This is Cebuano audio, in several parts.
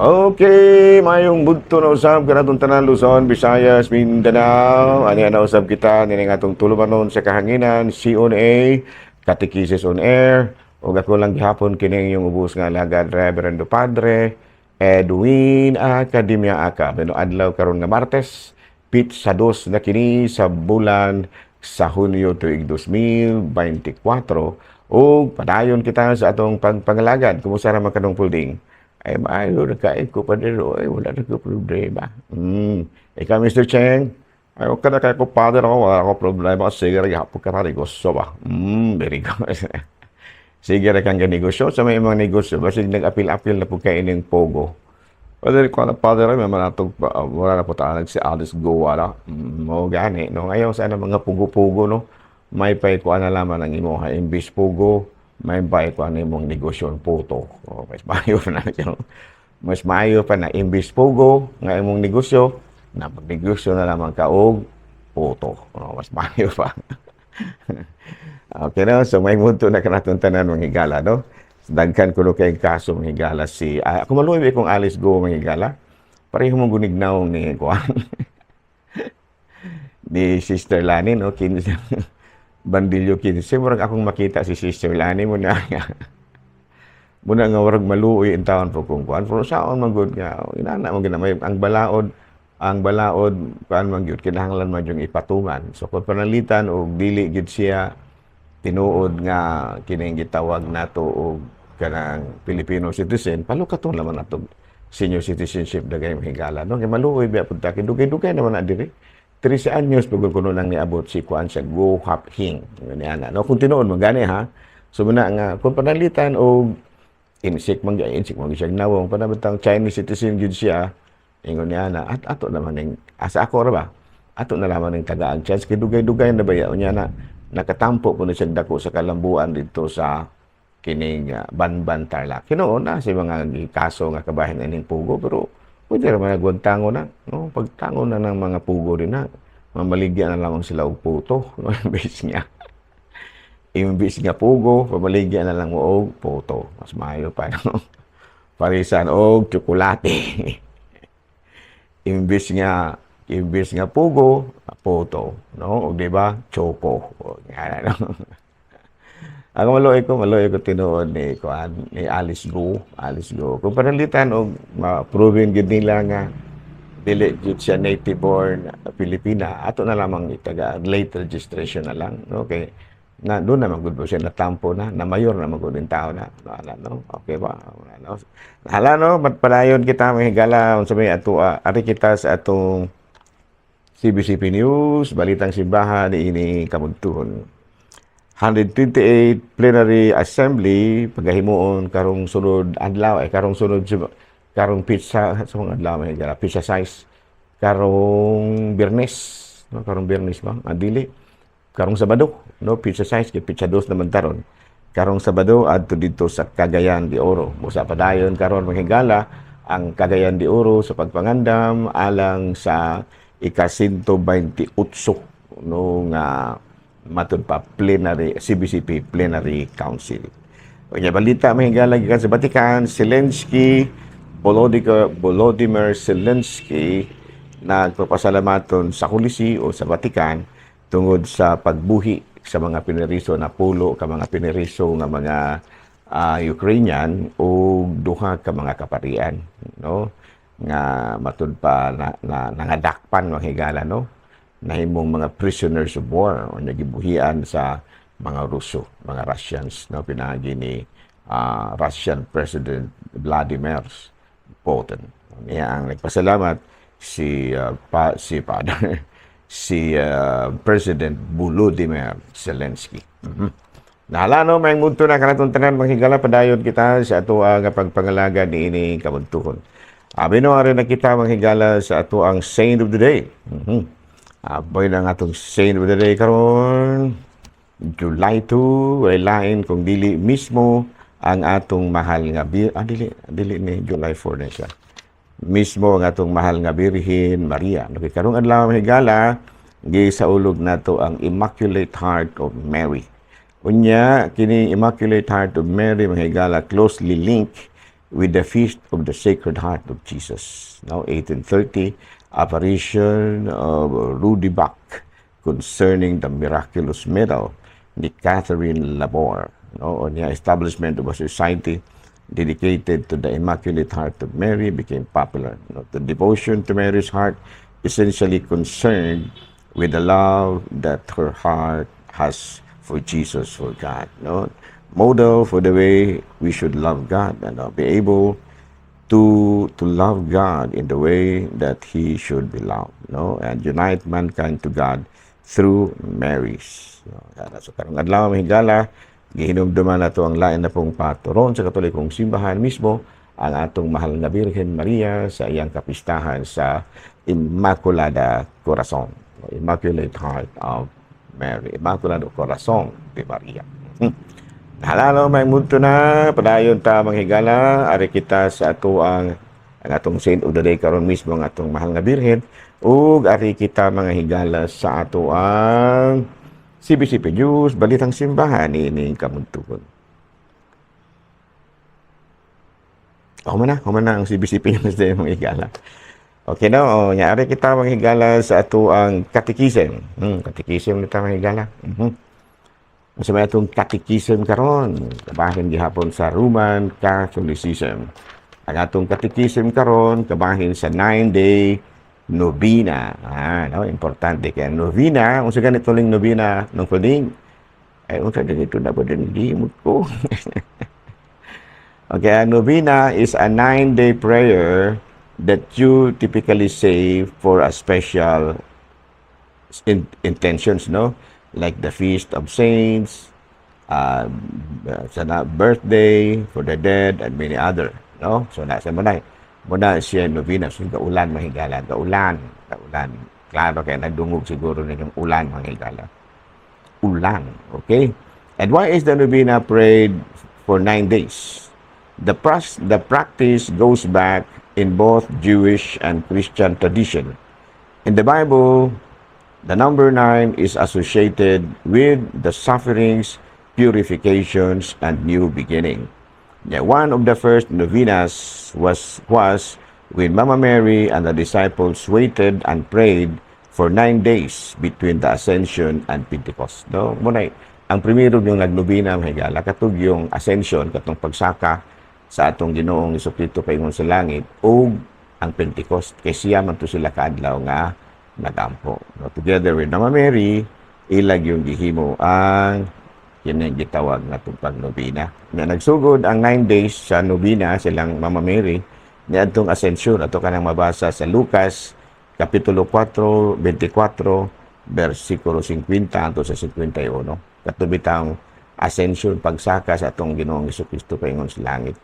Okay, mayong budto na usab kanatong tanan, Luzon, Visayas, Mindanao. Ani na usab kita nining atong tulumanon sa kahanginan, CONA, Catechesis on Air. Ug ako lang gihapon kining inyong ubos nga alagad, Reverendo Padre Edwin Academia Aka. Pero adlaw karon nga Martes, pitsa 2 na kini sa bulan sa Hunyo tuig 2024 ug padayon kita sa atong pagpangalagad. Kumusta ra man kanong pulding? Ay, maayo na kaayo ko, Padre. Ay, wala na ko problema. Ikaw, Mr. Cheng? Ay, okay na kaayo ko, Father. Ako, wala ako problema. Sige, gihapon ka na negosyo ba? Very good. Sige ra kang negosyo. Sa may mga negosyo, basig nag-apil-apil na po kay ining POGO. Father, ko na, Father, ay may manatog pa, wala na po tayo si Alice Guo, wala. Mo gani, no? Ngayon, sa ano, mga pugo-pugo, no? May pay ko na lamang ang imo, ha? Imbis pugo, may pay ko ano imong negosyo puto. O, mas maayo pa na siya. Mas maayo pa na imbis pugo nga imong negosyo, na magnegosyo na lamang ka og puto. No, mas maayo pa. Okay no, so may mundo na kanatong tanan, mga higala, no? Daghan kuno kay kaso, mga higala, si ako maluoy kung Alice Guo, mga higala. Pareho mong gunignaw ni kuan ni Sister Lani, no? 15 Bandilyo 15. Murag akong makita si Sister Lani mo na nga. Muna nga murag maluoy in taon po kung kuan. Pero saon man gud nga inana man gud may ang balaod kuan man gyud, kinahanglan man yung ipatuman. So kung pananglitan og dili gyud siya tinuod nga kining gitawag nato og kanang Filipino citizen, palukaton naman nato senior citizenship dagay, mga higala, no? Kay maluoy biya pud ta, kay dugay-dugay naman na diri. 13 anyos pagod kuno nang niabot si kuan sa Go Hap Hing. Ni ana, no? Kung tinuod man gani ha. So muna nga kung pananglitan og insik man gyud, insik man gyud siya nawong, panabitang Chinese citizen gyud siya ingon niya na at ato naman ning asa ako ra ba, ato na lamang ning tagaan chance kay dugay-dugay na baya unya na nakatampo po na siya dako sa kalambuan dito sa kining Bamban, Tarlac. Hinuon na si mga kaso nga kabahin ining pugo, pero pwede ra man nagwantango na, no? Pagtango na ng mga pugo din na mamaligya na lamang sila og puto, no? Imbis nga pugo, pamaligya na lang mo og puto. Mas maayo pa, no? Parisan og tsokolate. Imbis nga pugo, puto, no? O di ba? Choco. O, nga, no? Ako maluoy ko tinuod ni kuan ni Alice Guo, Alice Guo. Kung pananglitan og ma-proven gyud nila nga dili gyud siya native born Pilipina, ato na lamang itaga late registration na lang, no? Okay. Na doon naman gud po siya natampo na, na mayor na man gud tao na, no, ana, no? Okay ba? No? Hala no, padayon kita, mga higala, unsa may ato ari kita sa atong CBCP News, Balitang Simbahan niini kabuntuhon. 128 Plenary Assembly pagahimuon karong sunod adlaw, ay karong sunod karong pitsa sa mga adlaw, mga higala, pitsa size karong Biyernes, no? Karong Biyernes ba? Ah, dili, karong Sabado, no? Pitsa size kay pitsa dos naman taron karong Sabado adto didto sa Cagayan de Oro. Busa padayon karon, mga higala, ang Cagayan de Oro sa pagpangandam alang sa ika-128 no nga matud pa plenary CBCP Plenary Council. Unya balita, mga higala, gikan sa Vatican, Zelensky, Volodymyr Zelensky nagpapasalamaton sa Holy See o sa Vatican tungod sa pagbuhi sa mga pineriso na pulo ka mga pineriso nga mga Ukrainian o duha ka mga kaparian, no, nga matud pa na nangadakpan, mga higala, no, nahimong mga prisoners of war o nagibuhian sa mga Ruso, mga Russians, no, pinaagi ni Russian President Vladimir Putin. Niya ang nagpasalamat si pa, si Father si President Volodymyr Zelensky. Nahala no, may ngunto na kanatong tanan, mga higala, padayon kita sa ato ang pagpangalaga niini kabuntuhon. Abi no, ari na kita, mga higala, sa ato ang Saint of the Day. Aboy na nga atong Saint of the Day karon July 2, way lain kung dili mismo ang atong mahal nga dili dili ni July 4 na siya. Mismo ang atong mahal nga Birhen Maria. No, kay karong adlaw, mga higala, gisaulog nato ang Immaculate Heart of Mary. Unya kini Immaculate Heart of Mary, mga higala, closely linked with the Feast of the Sacred Heart of Jesus. Now, 1830, apparition of Rudy Bach concerning the miraculous medal ni Catherine Labor. No, o niya, establishment of a society dedicated to the Immaculate Heart of Mary became popular. No, the devotion to Mary's heart essentially concerned with the love that her heart has for Jesus, for God. No? Model for the way we should love God and be able to love God in the way that He should be loved, no? And unite mankind to God through Mary's. No? So karong adlaw, mga higala, gihinumduman nato ang lain na pong paturon sa Katolikong Simbahan mismo, ang atong mahal na Birhen Maria sa iyang kapistahan sa Immaculada Corazon, Immaculate Heart of Mary, Immaculado Corazon de Maria. Halalo, may mundo na, padayon ta, mga higala, ari kita sa ato ang atong Saint of the Day karon mismo, ang atong mahal nga Birhen, ug ari kita, mga higala, sa ato ang CBCP News, Balitang Simbahan, ining kamuntugon. Human na ang CBCP News day, mga higala. Okay na, o, nya ari kita, mga higala, sa ato ang catechism. Catechism ni ta, mga higala. Sa may atong catechism karon, kabahin gihapon sa Roman Catholicism. Ang atong catechism karon kabahin sa 9-day novena. Ah, no, importante kay novena, unsa ganito ling novena nung kuning? Ay, unsa ganito na ba din limot ko. Okay, ang novena is a 9-day prayer that you typically say for a special intentions, no? Like the Feast of Saints, sana birthday, for the dead, and many other, no? So, nasa mo na, muna siya novena. So, gaulan, mga higala, gaulan, gaulan. Klaro kaya nagdungog siguro ninyong ulan, mga higala. Ulan, okay? And why is the novena prayed for 9 days? The practice goes back in both Jewish and Christian tradition. In the Bible, the number 9 is associated with the sufferings, purifications, and new beginning. Yeah, one of the first novenas was when Mama Mary and the disciples waited and prayed for 9 days between the Ascension and Pentecost. No? Muna, ang primero yung nagnobina, mga higala, katong yung Ascension, katong pagsaka sa atong Ginoong Hesukristo paingon sa langit, ug ang Pentecost. Kay siya man to sila kaadlaw nga nagampo. No, together with Mama Mary, ilag yung gihimo ang kining gitawag nga atong pagnobina. Na nagsugod ang 9 days sa nobina silang Mama Mary niadtong Ascension, ato kanang mabasa sa Lucas kapitulo 4, 24, versikulo 50 hangtod sa 51. Kato bitang Ascension, pagsaka sa atong Ginoong Hesukristo paingon sa langit.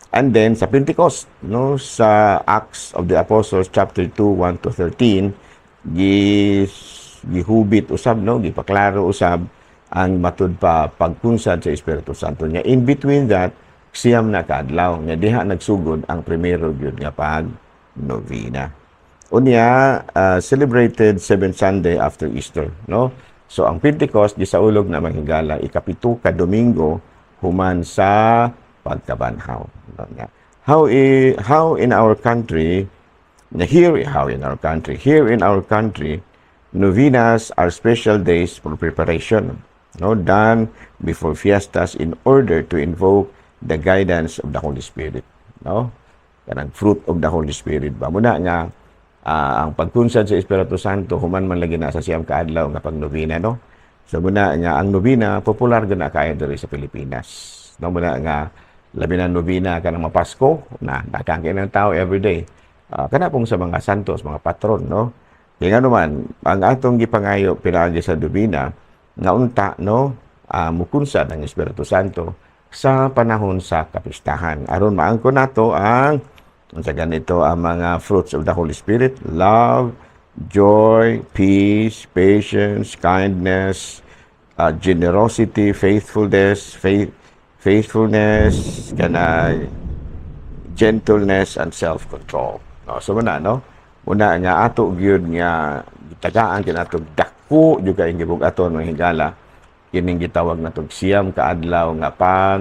And then sa Pentecost, no, sa Acts of the Apostles chapter 2, 1 to 13, gihubit usab, no, gipaklaro usab ang matud pa pagkunsad sa Espiritu Santo niya. In between that, 9 na kaadlaw nga diha nagsugod ang primero gyud nga pag novena. Unya, celebrated seventh Sunday after Easter, no? So ang Pentecost gisaulog na, mga higala, 7 ka Domingo human sa pagkabanhaw. How in our country here how in our country here in our country, novenas are special days for preparation, no, done before fiestas in order to invoke the guidance of the Holy Spirit, no, kanang fruit of the Holy Spirit ba. Muna nga ang pagkunsad sa Espiritu Santo human man lagi na sa 9 kaadlaw nga pagnovena, no? So muna nga ang novena popular gyud na kaayo diri sa Pilipinas, no? Muna nga labi na novena kanang mapasko na daghan kay ng tao everyday, kana pong sa mga santos, mga patron, no? Kaya nga naman ang atong gipangayo pinaagi sa novena nga unta, no, mukunsad ang Espiritu Santo sa panahon sa kapistahan aron maangkon nato ang unsa ganito ang mga fruits of the Holy Spirit: love, joy, peace, patience, kindness, generosity, faithfulness, faithfulness, kana gentleness and self-control. No, so muna, no? Muna nga ato gyud nga gitagaan kinato dako gyud kay gibug-aton, mga higala, kining gitawag natog 9 ka adlaw nga pag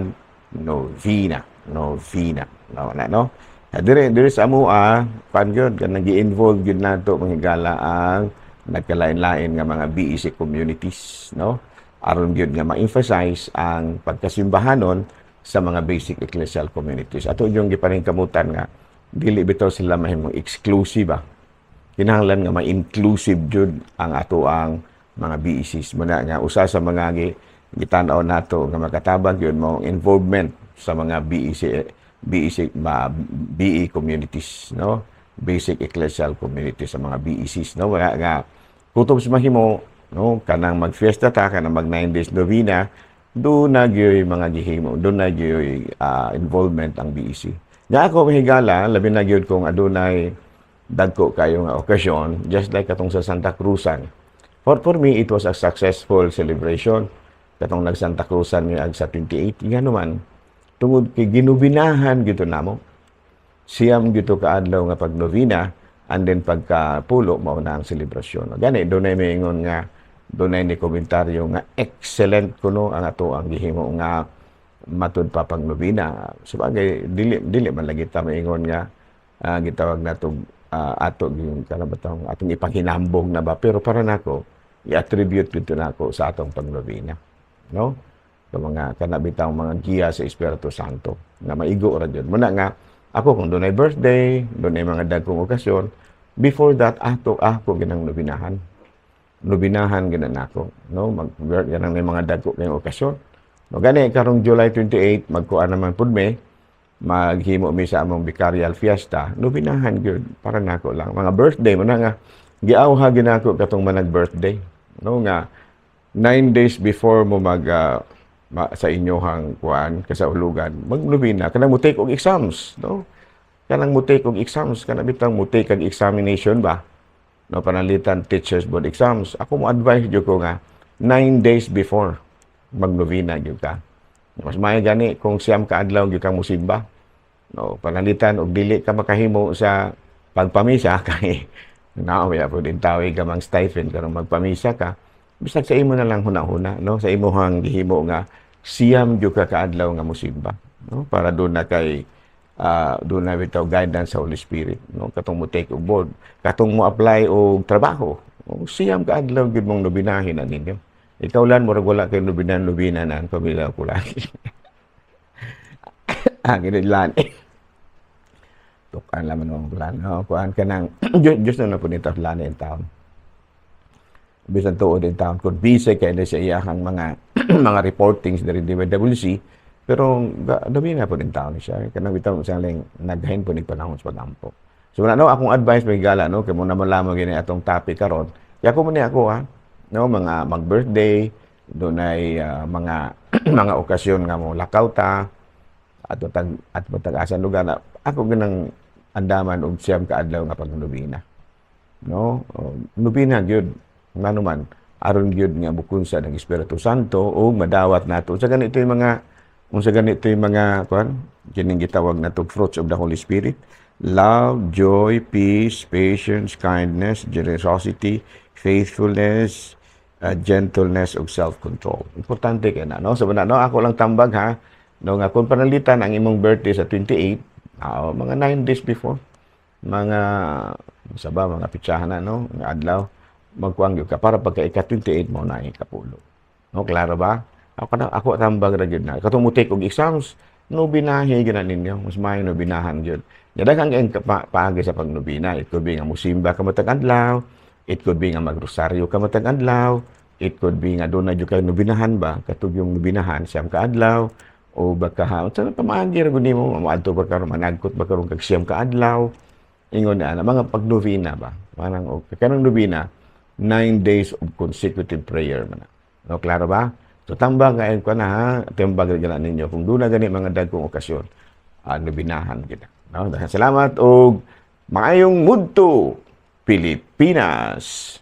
novena. Novena. No, na, no? Dire dire sa amoa, pan gyud kanang gi-involve gyud nato, mga higala, ang nagkalain-lain nga mga BEC communities, no? Aron gyud nga ma-emphasize ang pagkasimbahanon sa mga basic ecclesial communities. Ato yung gipaningkamutan nga dili bitaw sila mahimong exclusive ba. Kinahanglan nga ma-inclusive jud ang ato ang mga BECs. Muna nga usa sa mga gitan-aw nato nga makatabang gyud mo involvement sa mga BEC ma, BE communities, no? Basic ecclesial communities sa mga BECs, no? Nga, nga kutob sa mahimo, no, kanang magfiesta ta, kanang mag 9 days novena, do na gyoy mga gihimo, do na gyoy involvement ang BEC. Nya ako, mahigala, labi na gyud kung adunay dagko kayo nga okasyon, just like katong sa Santa Cruzan. For me, it was a successful celebration. Katong nag Santa Cruzan mi ag sa 28, nga naman, tungod kay ginobinahan gito namo. 9 gito kaadlaw nga pagnovena and then pagka pulo mao na ang selebrasyon. Gani dunay maingon nga dunay ni komentaryo nga excellent kuno ang ato ang gihimo nga matud pa pag novena. Sabagay, dili dili man lagi ta maingon nga gitawag nato ato yung kanang batong atong ipanghinambong na ba, pero para nako i-attribute dito nako sa atong pagnovena, no? Sa mga kana bitaw mga giya sa Espiritu Santo nga maigo ra jud. Muna nga ako, kung dunay birthday, dunay mga dagkong okasyon, before that ato ako ginang nobinahan. Nobinahan gina nako, no? Mag ganang may mga dagko kayong okasyon. No, gani karong July 28 magkuan naman pud mi, maghimo mi sa among vicarial fiesta, nobinahan gyud para nako lang. Mga birthday mo na nga giawha ginako katong manag birthday, no, nga 9 days before mo mag sa inyohang kuan kasaulugan, magnobina. Kanang mo take og exams, no? Kanang mo take og exams, kanang bitang mo take og examination ba, no? Panalitan teachers board exams, ako mo advise jud ko nga 9 days before magnovena gyud ka. Mas maayo gani kung 9 ka adlaw gyud ka mosimba, no? Panalitan og dili ka makahimo sa pagpamisa kay naa po din tawi ka mang stipend karong magpamisa ka, bisag sa imo na lang huna-huna, no? Sa imuhang gihimo nga 9 gyud ka kaadlaw nga mosimba, no? Para doon na kay doon na bitaw guidance sa Holy Spirit, no? Katong mo take og board, katong mo apply og trabaho, oh, 9 ka adlaw gyud mong nobinahin na ninyo. Ikaw lang murag wala kay nobina nobina na ang pamilya ko lang. Ah, gini lan. Tukan laman mo lan. No, kuan ka nang Diyos na na po nito lan in town. Bisan tuod in town kung busy kay na sa iyahang mga mga reportings diri DYWC, pero dami na po din taon siya kanang bitaw sa ling naghain po ni panahon sa pagampo. So no, akong advice, may gala, no, kay mo naman lamang gini atong topic karon. Kaya ako mo ni ako ha, no, mga mag-birthday, dunay mga mga okasyon nga mo lakaw ta ato tag at matag-asan lugar na ako ganang andaman og 9 ka adlaw nga pagnobina, no? O, nobina gyud, ngano man, aron gyud nga bukunsa ng Espiritu Santo o madawat nato sa ganito yung mga unsa ganito yung mga kuan kining gitawag nato fruits of the Holy Spirit: love, joy, peace, patience, kindness, generosity, faithfulness, gentleness ug self-control. Importante kay na, no? So na, no, ako lang tambag ha, no, nga kung panalitan ang imong birthday sa 28, mga 9 days before, mga sa ba mga pitsahan na, no, nga adlaw magkuang gyud ka para pagka ika-28 mo na ikapulo. No, klaro ba? Ako na ako tambag ra gyud na. Katong mo take og exams, nobinahi gyud na ninyo. Mas maayo nobinahan gyud. Nya daghan kayong paagi sa pagnobina. It could be nga musimba ka matag adlaw, it could be nga magrosaryo ka matag adlaw, it could be nga doon na jud kay nobinahan ba, katug yung nobinahan 9 ka adlaw o baka ha, sa pamaagi ra gud nimo, moadto ba karon, managkot ba karon kag 9 ka adlaw. Ingon na mga pagnovena ba. Parang okay. Kanang nobina, 9 days of consecutive prayer man na. No, klaro ba? So tambag ngayon ko na ha, tambag ra ninyo kung doon na gani mga dagkong okasyon, nobinahan kita. No, daghang salamat og maayong mudto, Pilipinas.